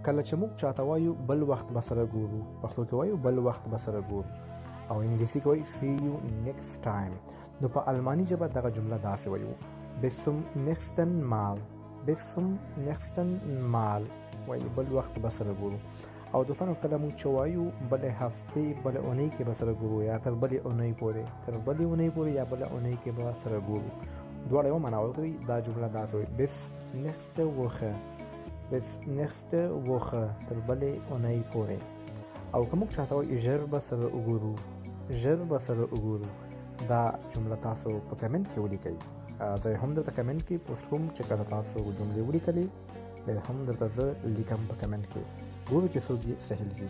کله چې موږ چاته وایو بل وخت به سره ګورو، پښتو کې وایو بل وخت به سره ګورو او انګلیسي کې وایي see you next time. نو په الماني ژبه دغه جمله داسې وایو bis zum nächsten Mal، bis zum nächsten Mal، وایي بل وخت به سره ګورو. او دوستانو کله موږ چې وایو بلې هفتې، بلې اونۍ کې به سره ګورو یا تر بلې اونۍ پورې، تر بلې اونۍ پورې یا بله اونۍ کې به سره ګورو، دواړه یوه معنا ورکوي. دا جمله داسې وایي bis nächste Woche، bis nächste Woche، تر بلې اونۍ پورې. او که موږ چاته وایو ژر به سره وګورو، ژر به سره وګورو، دا جمله تاسو په کمنټ کې ولیکئ. زه هم درته کمنټ کې پوسټ کوم چې کله تاسو جملې ولیکلې، بیا هم درته زه لیکم په کمنټ کې، ګورو چې څوک یې صحیح لیکي.